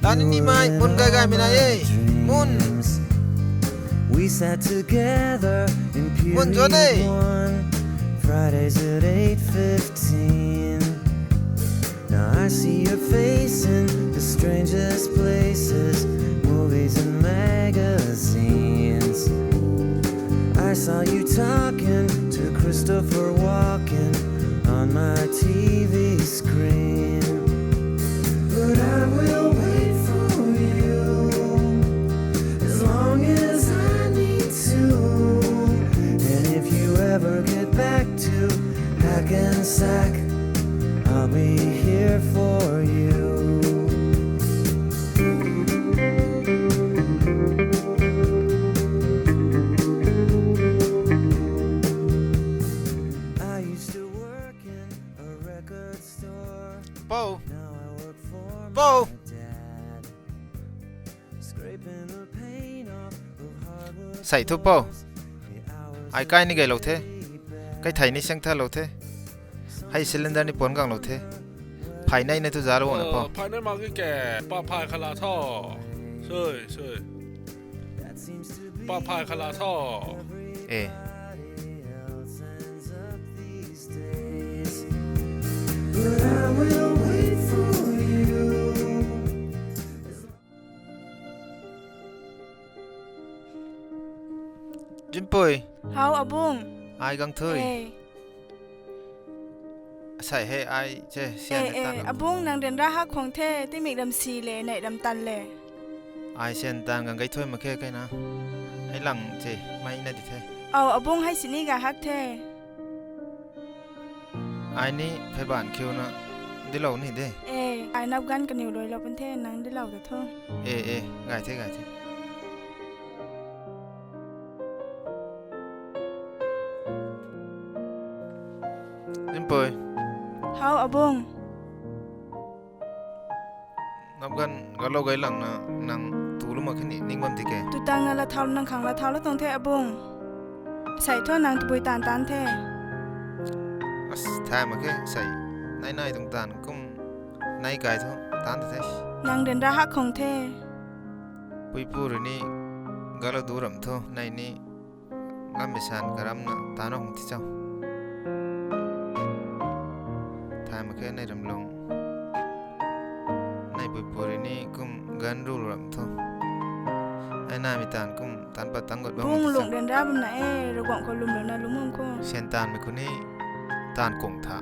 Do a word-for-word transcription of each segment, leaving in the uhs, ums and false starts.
Ani ni mai, mun gay gay mi na e. Mun. We sat together in Mun zo de. Purity One, Fridays at eight fifteen. Now I see your face in the strangest places, movies and magazines. I saw you talking to Christopher Walken on my T V screen. But I will wait for you as long as I need to. And if you ever get back to Hackensack, I'll be here for you. I used to work in a record store. Pou. Now I work for Pou. My dad. Scraping the paint off of hardwood Sei thu Pou. Floors. Ai kai ni gaylou the. Kai thei ni seng thalou the. Hei cylinder ni puan ganglou the. Phai nei na thu zalou na Pou. Phai nei mak ki ke. Pa phai khala tho. Sui, sui. Pa phai khala tho. E. But I will wait for you. Jinpui. Hau, Abung. Ai gang thui. E. Sei he ai che, sian e, e, tan. Abung, nang ryanra hak khwang the, tingmik ram si le, nei ram tan le. Ai sian tan gang gay thui mak khe kaina. Hei lang che, mai na di the. Au, Abung, hei sini ga hak the. Ai ni phey ban khiu na dilou ni de. E, ai nap gan kaniw luailou pun the, nang dilou ta tho. E, e, gay the, gay the. Jinpui. Hau, Abung. Nap gan galou gay lang na nang tu lu mak khe ni ning bam di ke. Tu tang na la thau nang khang la thau la tuang the, Abung. Sei thu nang tabui taanv taanc the. As, thay mak khe sei. Nai nai tuang taanv kum nai kai thu taanc ta the. Nang ryanra hak khwang the. Puipu rui ni galou du ram thu nei ni ngammei san karamna taanc hung ti cho. Thay mak khe nei ram lung. Nei puipu rui ni kum gan ru ram thu. Ai namei taanv kum taanc pat tang got bam Bung ti lung cho. Ryanra bam na e, Ravguangc khou lwmlouna lungc bam kho. Sian taanvmei khou ni taanv kung tha.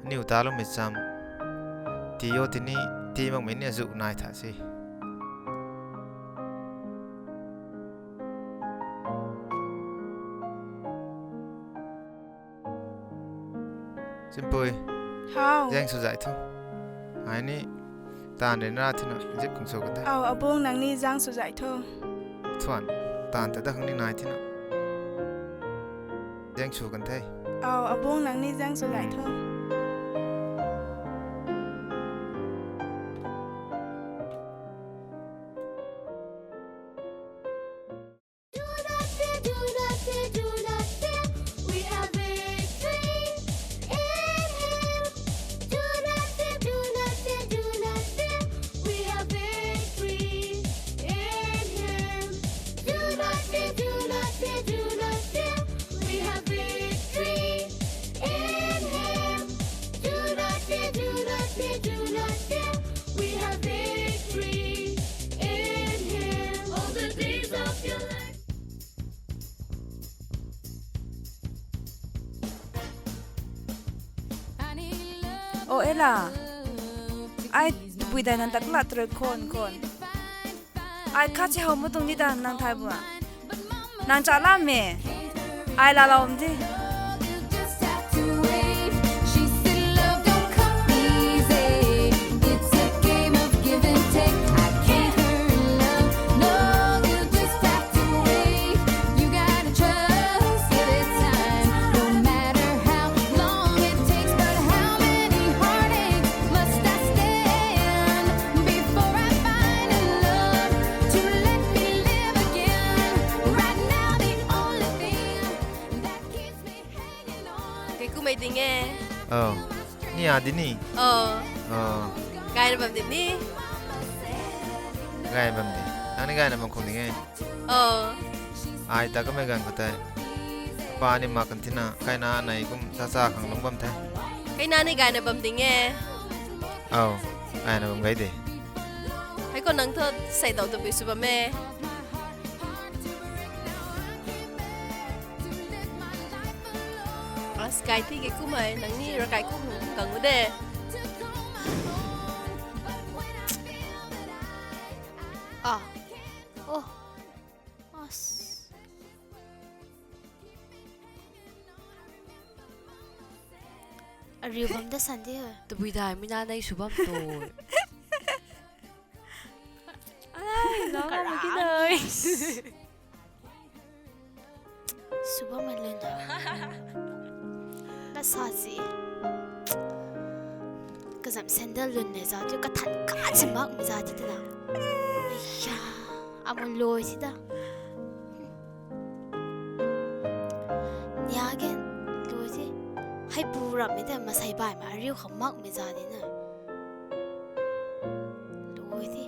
Aniw taloumei cham. Ti o tini, ti makmei ni azu nai tha se. Jinpui. Hau. Zaeng sw zai tho. Ai ni taanv ryanra thina zip khang sw kan the. Au, Abung, nang ni zaeng sw zai tho. Thuan, taanv ta da khang ni nai thina. Zaeng sw kan the. Au, Abung, nang ni zaeng sw zai tho. Do not fear, do not fear, do not fear. We have victory in Him. Do not fear, do not fear, do not fear. We have victory in Him. Do not fear, do not fear, do not fear. We have victory in Him. Do not fear, do not fear, do not fear. We have victory in Him. All the days of your life. O Ella, ai pui dai nang tak la trui khon khon. Ai khat si how mu tuang ni ta nang thay bu a. Nang cha lam e. Ai la lou di. Kei kumei ding e. Oh. Ni a di ni. Oh. Oh. Kai na bam di ni. Gay bam de. Nang ni gayna bam khou ding e. Oh. Ai ta kamei ganv khou tei. Pa ni mak kan thina, kaina nei kum cha cha khang lung bam the. Kaina ni gayna bam ding e. Oh, gayna bam gay de. Hei ko nang thu sei dau tabui sw bam e. As kai thi ke kumei, nang ni ra kai kum kang u de. Ah. Oh. As. Ariu bam da san di. Tabui dai mi na nei sw bam tu. Ai, lo ma ki dai. Sw bam ma lun. Na sa si. Kazam sandal lun le za tu kathan ka chi mak mi za ti ta. Ya, amun loi si da. Nia gen loi si. Hai pu ram mi ta masai bai ma ariu kham mak mi za di na. Loi si.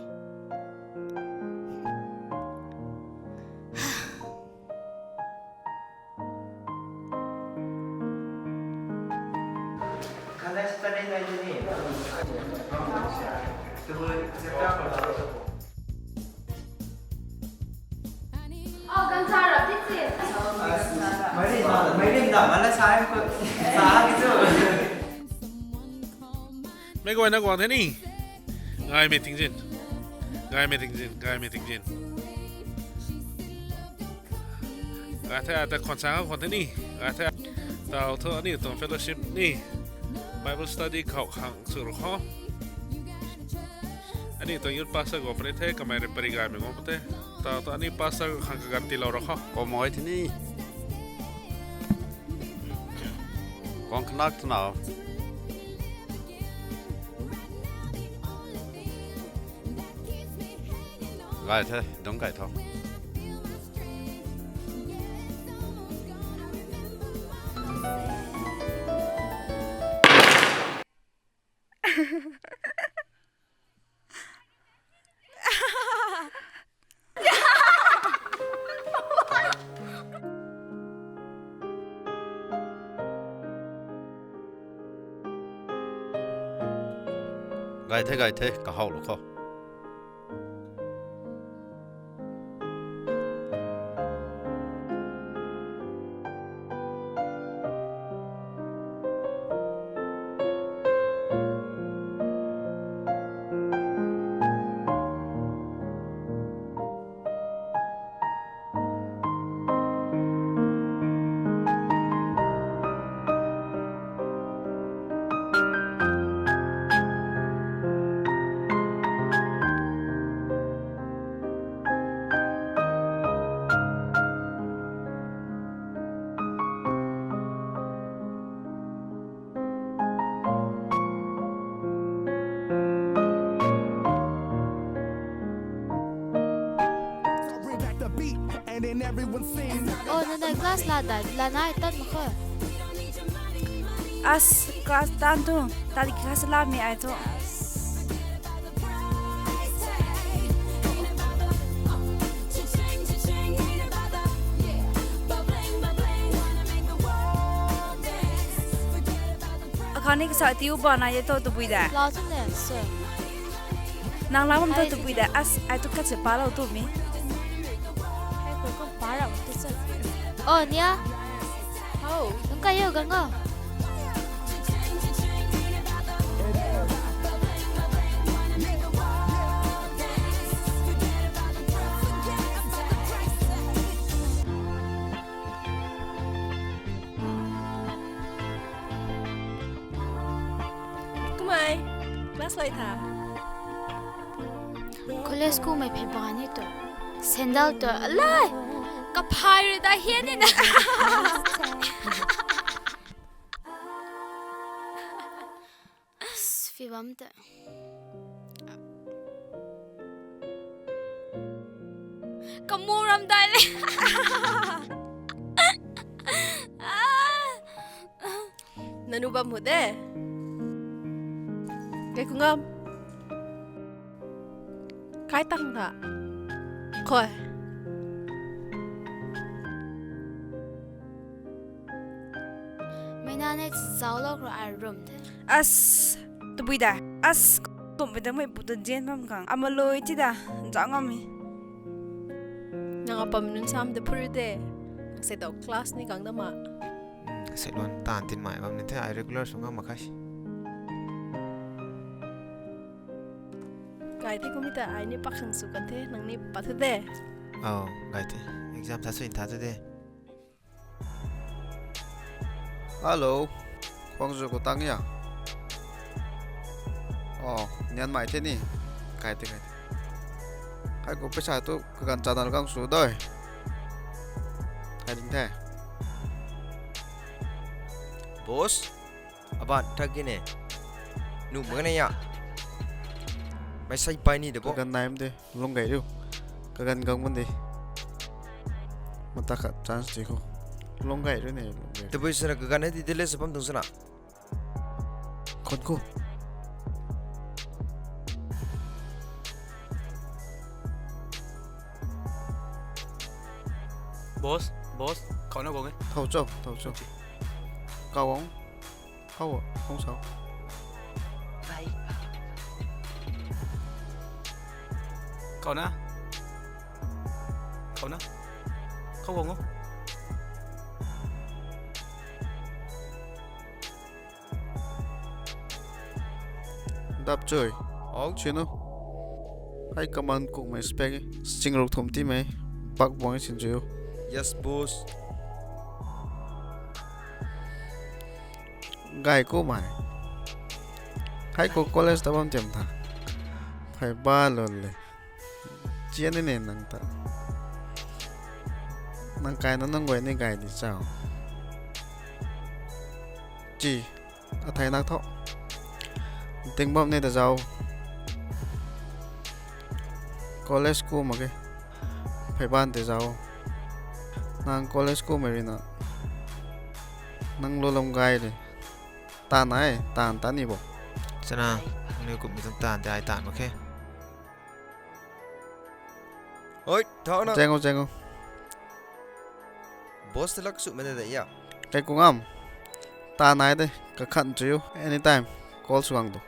Mei guayna guang the ni. Gaymei tingzin. Gaymei tingzin. Gaymei tingzin. Gay the, ata khwan sa khou khwan the ni. Gay the. Tau thu aniu tuang fellowship ni. Bible study khou khang sw ru kho. Aniu tuang youth pastor guang puni the, kamei rui pari gaymei guang puni the. Tau thu aniu pastor khang kagan tilou ru kho. Kamei the ni. Guang khanak twna. Gay the, dungc gay tho. Gay the, gay the, kahaw lu kho. Oh, nana class la da, la nai tat ma kho. As class tan tu, tali class la mi ai tu. Akhang ni kasa tiu bana ye to tabui da. Lau tu ne, sir. Nang lau bam to tabui da. As, ai tu kache pa lau tu mi. Ai ko ko pa ra tu sir. Oh, nia. How? Nang kayo gang o. Kumei, class lai tha. College kumei phey bani tu. Sandal tu, alai! Kaphay rui da hian ni na. As, fi bam ta. Kamu ram dai le. Nanu bam hu de. Kei kungam. Kai tang tha. Khoi. Mei na ne zauclou khou ai rum the. As, tabui da. As, kum pi da mei pu ta zen bam khang. Ama lui ti da, zauc ngam mi. Nang apam nunc sam de phuri de. Nang se dau class ni kang da ma. Hmm, se luan tan tin mai bam ni the, ai regular sw ngam ma khai. Gay the kum ta ai ni pakhang sw kan the, nang ni pat thu de. Oh, gay the. Exam tha sw in tha thu de. Hello. Khwang zu khou tang ya. Oh, nian mai the ni. Kai the, kai the. Kai khou paisa tu kaganv channel kang sw doi. Kai ding the. Boss, aban thak ki ne. Nu mei na ya. Mei sai pai ni de bo. Kaganv nai de. Lung gay riu. Kaganv gang bun de. Mata khat chance ti khou. Lung gay riu ne, lung gay. Tabui swna kaganv hei di delete sw bam tuang swna. Khon khou. Boss, boss, khou na guang e. Thau cho, thau cho. Kau guang. Khou, khou sao. Khou na. Khou na. Khou guang o. Dap chui. Au. Chin o. Hei kaman kukmei spec e. Sing ruk thum timei. Bak buang e sin chui o. Yes, boss. Gay kumei. Hei khou college ta bam tiam tha. Phey ba lun le. Chia ni ne nang ta. Nang kai na nang guay ni gay di chau. Chi. Athei nak tho. Ting bam ni ta zau. College ku mak ge. Phey ban te zau. Nang college kumei rui na. Nang lulum gay de. Tan ai, tan tan ni bo. Chana, nang ni kumhmei tuang tan te ai tan mak khe. Oi, thau na. Zeng o, zeng o. Boss te lak sumei de de ya. Kai kung am. Tan ai de, kakhan chu. Anytime, call sw gang tu.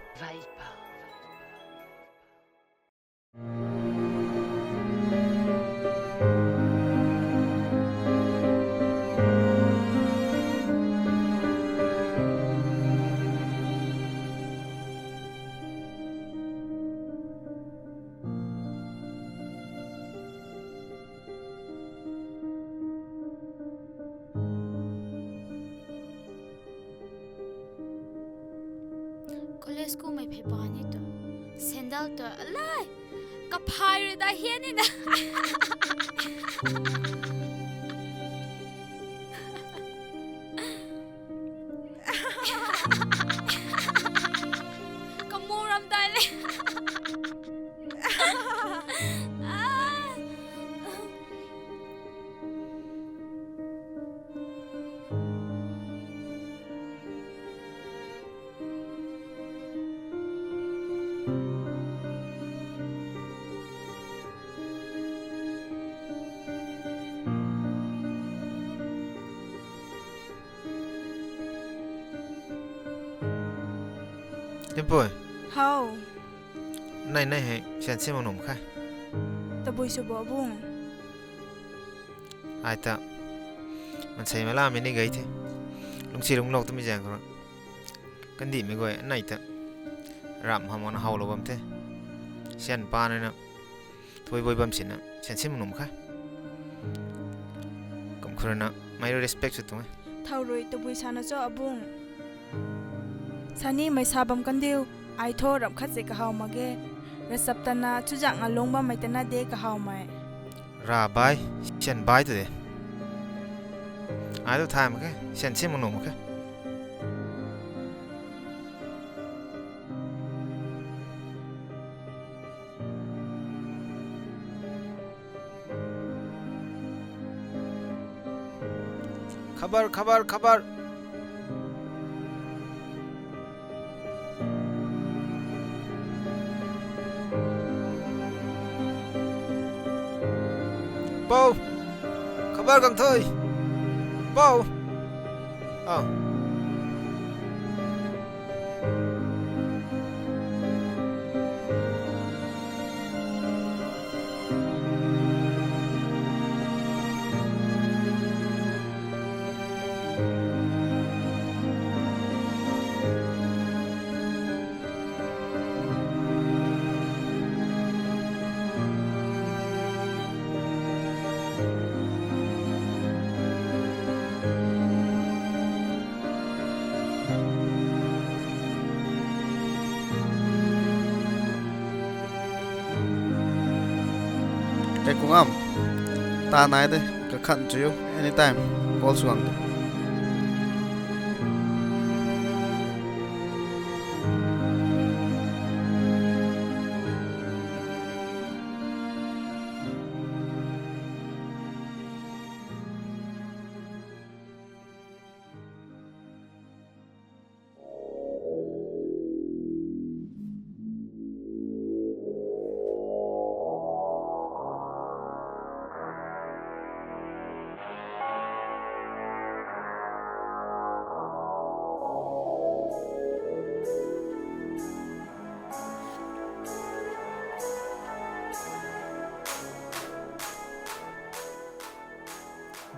College kumei phey ba ni tu. Sandal tu alai. Kaphay rui da hian ni na. Kamu ram dai le. Timpui. How? Nai nai hei, sian sim num khe. Tabui sw bo bung. Ai ta. Mansei mala mei ni gay the. Lungsi lung lou tu mi zang khou. Kandih mei guay nai ta. Ram hamh na how lou bam the. Sian pa na na. Thui bui bam sina, sian sim num khe. Kum khurana, mei rui respect sw tuang e. Thau rui tabui sana cho abung. Sani mei sa bam kandiu, ai tho ram khat se kahaw mak ge. Rasap tana, chuzak nga lung bammei tana de kahaw mei. Ra bai, sian bai tu de. Ai tu thay mak khe, sian sim num khe. Khabar, khabar, khabar. Kang thei. Pau. Ah. Kaikhunga, ta nai de, kakhan chiu, anytime, call sw gang de.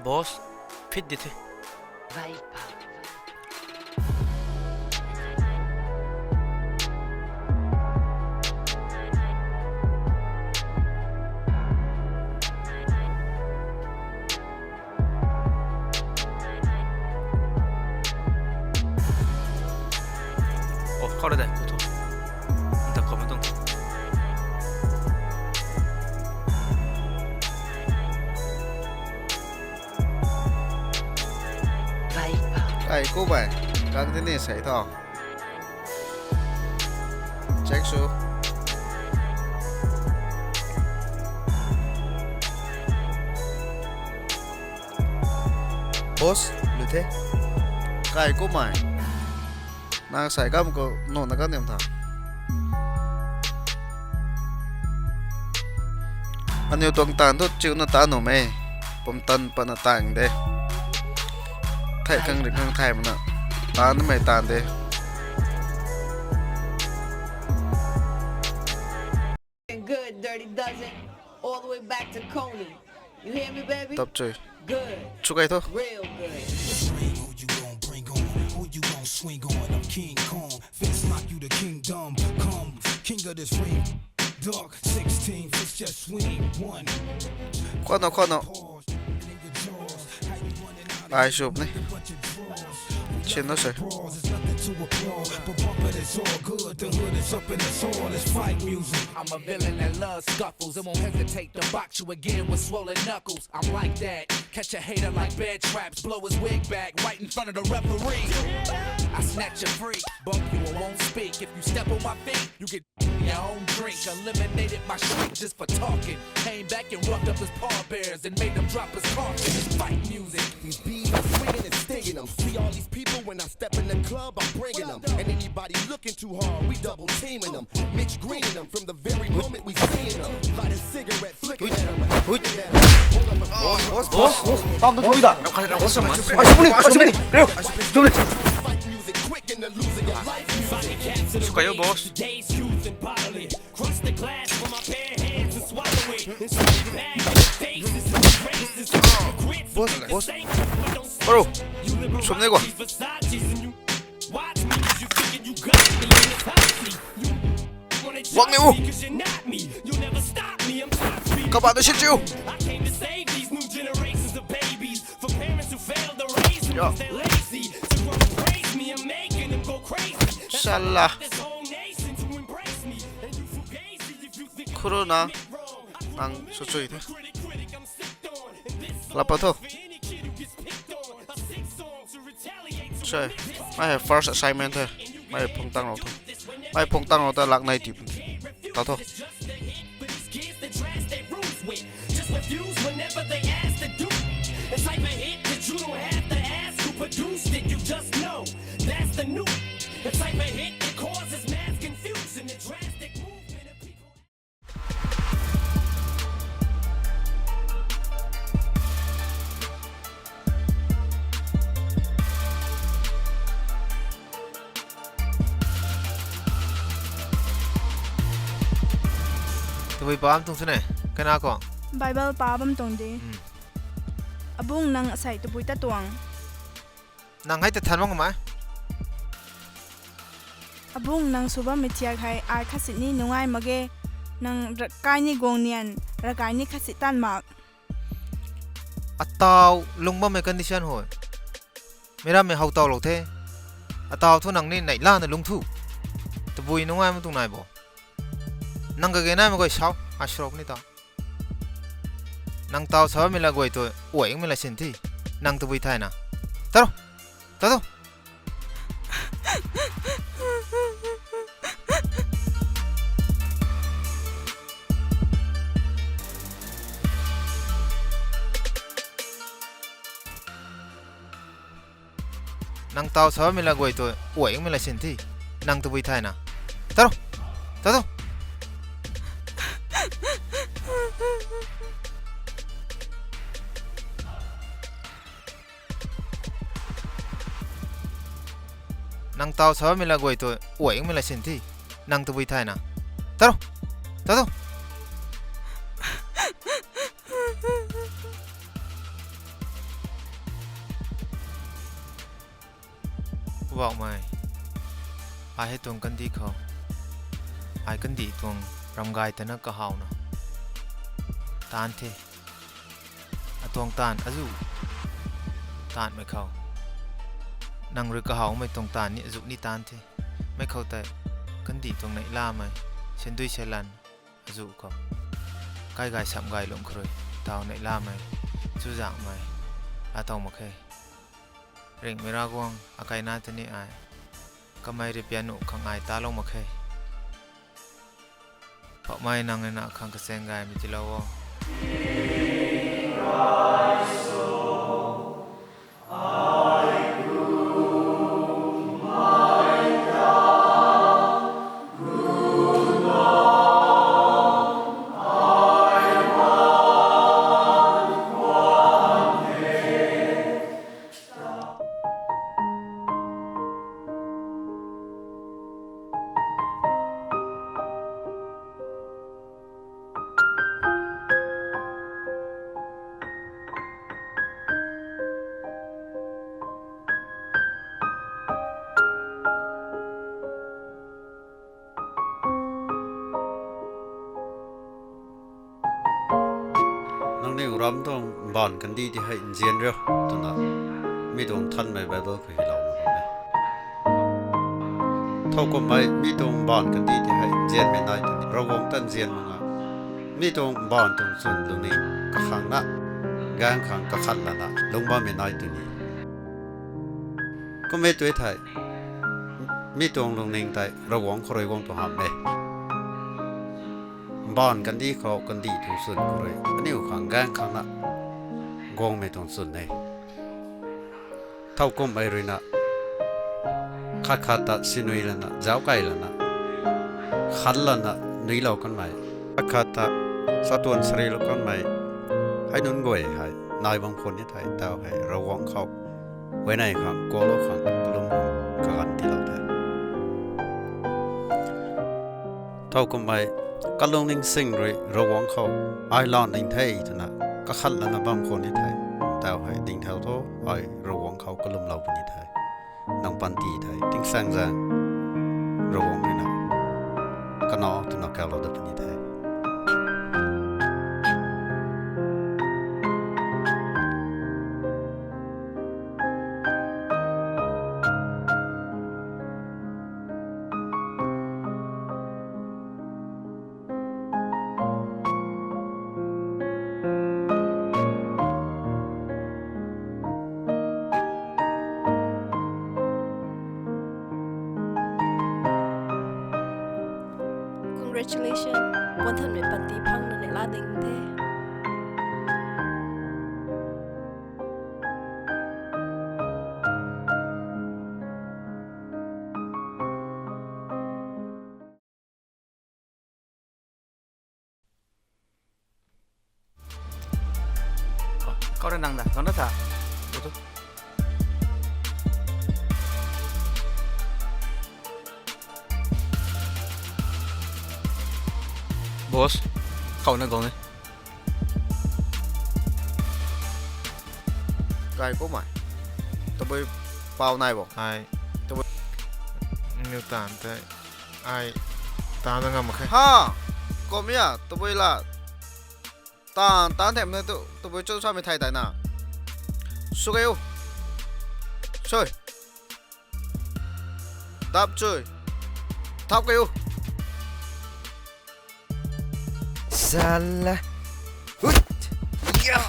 Boss, fit di the. Oh, khou le de, tu thu. Nta khou ma tuang. Ai, ku bai. Kang tini sei tho. Check sw. Boss, lu the. Kai kumai. Nang sai kam khou nuna kan niam tha. Aniu tuang taanv thu chiuna ta nuh e. Pumtan patna taanv de. Thei khang ri khang thay mana. Taanv mei taanv de. Good, Dirty Dozen, all the way back to Coney. You hear me, baby? Tap chui. Good. Chukai tho. Real good. Who you gon' bring on? Who you gon' swing on? I'm King Kong. Fist lock you to kingdom. Come, king of this ring. Dark sixteen, fist just swing. One. Khou na, khou na. Pause. Ai sw ni. Chin na se. I'm a villain that loves scuffles and won't hesitate to box you again with swollen knuckles. I'm like that. Catch a hater like bed traps, blow his wig back right in front of the referee. I snatch you free, bump you and won't speak. If you step on my feet, you get your own drink. Eliminated my shit just for talking. Came back and roughed up his pallbearers and made them drop his carcass. Fight music. These beats are swinging and stinging them. See all these people when I step in the club, I'm bringing them. And anybody looking too hard, we double teaming them. Mitch Greening them from the very moment we seeing them. Light a cigarette, flick it at them. Hui. Hui. Hold up a boss, boss, boss. Tam tu thui da. Ai, sumuni, ai, sumuni. Fight music quick and the losing your life. Sukayo, boss. Today's youth and bodily. Crush the glass with my bare hands and swallow it. And spit it back in the faces of the racists. Boss, boss. Bro, sum ne ko. Watch me as you figured you got me in this hot seat. You wanna judge me 'cause you're not me. You'll never stop me. I'm top speed. Kaba da shit you. I came to save these new generations of babies. For parents who failed to raise them 'cause they're lazy. To grow to praise me, I'm making them go crazy. That's why I want this whole nation to embrace me. And you fugazi if you think I'm getting it wrong. Corona. Nang sw chui the. Lapa tho. Sir, my first assignment the. My phung tang rou tho. My phung tang rou ta lak nai ti pun. Ta tho. Just refuse whenever they ask to do. It's like a hit that you don't have to ask who produced it. You just know that's the new. It's like a hit that causes mass confusion. The drastic movement of people. Tabui pa bam tuang sw ne, kena khou. Bible pa bam tuang de. Hmm. Abung, nang asei tabui ta tuang. Nang hei ta than bam kumei. Abung, nang sw bammei thiak hei ai khatsini nungai mak ge. Nang ra-, kai ni guang nian, ravkai ni khatsi tan mak. Ataw lung bammei condition hoi. Meic rammei how taw lou the. Ataw thu nang ni neihlana lung thu. Tabui nungai mak tuang nai bo. Nang kage nai mak guay sau, ai srok ni ta. Nang taw sa bammei la guay tu, uaimei la sin thi. Nang tabui thayna. Taro! Tato! Nang taw sa bammei la guay tu, uaimei la sin thi. Nang tabui thayna. Taro! Tato! Nang taw sa bammei la guay tu, uaimei la sin thi. Nang tabui thayna. Taro! Tato! Poubauhmei, ai hei tuang kandih khou, ai kandih tuang ramgay tana kahawna taanc the. Atuang taanv azu taanvmei khou, nang rui kahawmei tuang taanv ni azu ni taanc the. Mei khou tei kandih tuang neihlamei, sendui selan azu khou, kai gay sam gay lungc khou rui, taw neihlamei, chuzaenghmei, atow mak khe. Ringhmei Ravguangc, akaina tei ni ai, kamei rui pian nuh khang ai talou mak khe. Poubauhmei, nang rui na khang kachaeng gaymei tiilou o. Nangniw ram tuang mbaanv kandih ti hei nzian riu twna mi tuang nthanmei Bible khou hylouna bam e. Thowkumhmei mi tuang mbaanv kandih ti hei nzianmei nai tw ni, Ravguangc ta nzian mak nga. Mi tuang mbaanv tuang chwn lungning kakhangna, gaengc khang kakhat lana lungc bammei nai tw ni. Kum e tu thei, mi tuang lungning tei Ravguangc khou rui guang tu hamh e. Mbaanv kandih khou kandih tuang chwn khou rui aniu khang gaengc khangna guangmei tuang chwn e. Thowkumhmei rui na, khat khat ta sinui lana, zauc key lana, khat lana nuiclou kanmei, khat khat ta chatuan sarilou kanmei, hei nunc guay hei nai bam khwan ni thei, taw hei Ravguangc khou huayney khang, kuaklou khang, kalum khang kaganv tiilou the. Thowkumhmei kalungning sing rui Ravguangc khou ai lan ding the twna kakhat lana bam khwan ni thei, taw hei dingthau tho, ai Ravguangc khou kalumlou puni the. Nang panty thei tingsaengzaeng Ravguangc rui na kanac twna kaulou dat puni the. Congratulations, puan thanmei panty phangna neihla ding the. Kau rui nang da, kau na tha. Boss, Pau na gong e. Kai kumei. Tabui pau nai bo. Ai. Tabui. Niu tan te. Ai. Tan na ngam khe. Ha. Kom ya, tabui la. Tan, tan them na tu, tabui chu sa mi thai tai na. Su keu. Soi. Dap chui. Thap keu. Sala. Hut. Ya.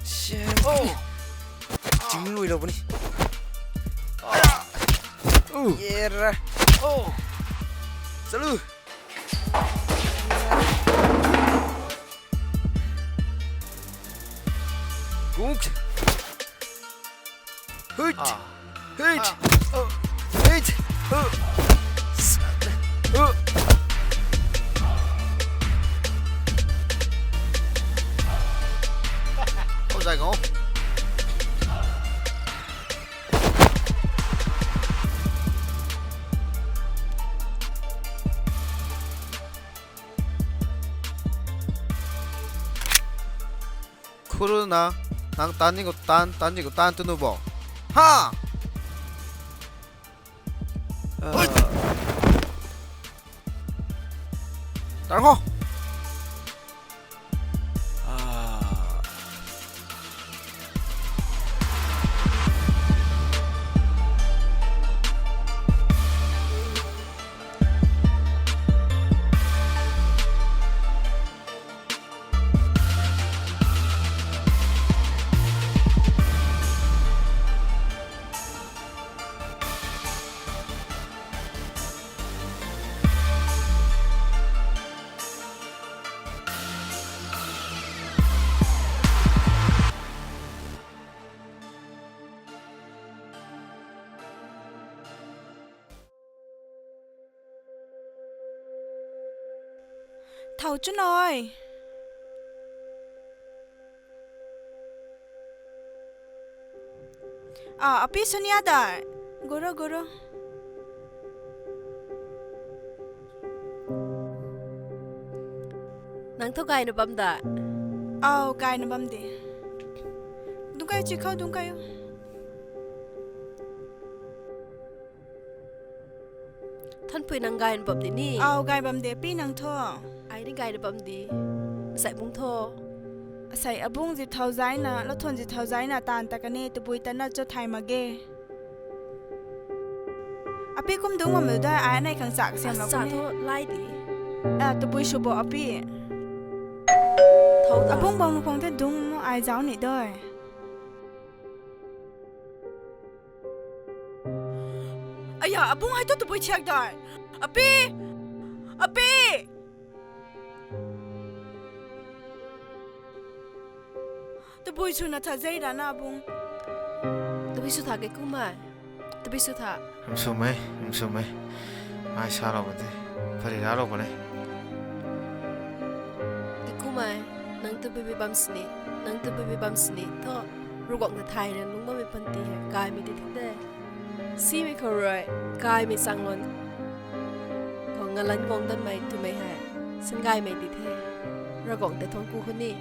Sala. Oh. Ching lui lo puni. Ah. Uh. Yera. Oh. Salu. Guk. Hit. Ah. Hit. Ah. Hit. Uh. S-, uh. Ôi, dài không? Khuru na, nang tan ni ko tan, tan ni ko tan tu nu bo. Ha! Tar ho. Thau chu noi. A, api sunia da. Goro, goro. Nang thu gayna bam da? Au, gayna bam de. Dungc kai chi khou, dungc kai o. Thanpui nang gayna bam di ni? Au, gay bam de, pi nang tho. Ai ni gayna bam di. Asei bung tho. Asei abung zip thau zaina, lathon zip thau zaina, tan ta kane, tabui tana cho thai mak ge. Api kum dungc bam da, ai nei khang chak siam la kum tho, lai di. A, tabui sw bo api. Thau da. Abung bam khang the dungc ai zau ni doi. Aya, abung hei tu tabui thiak dai. Api! Api! Tabui sw na tha zei rana abung. Tabui sw tha ge kumei. Tabui sw tha. Hum sw mei, hum sw mei. Ai sa lou ba the. Phari ra lou ba le. Ge kumei, nang tabui bam sini, nang tabui bam sini. Tho, Ravguangc ta thay ran lungc bammei panty hei gaymei di the de. Simei khou rui, gaymei chang lon. Khou ngalan guang danmei twmei hei, sin gaymei di the. Ravguangc ta thuan ku khou ni.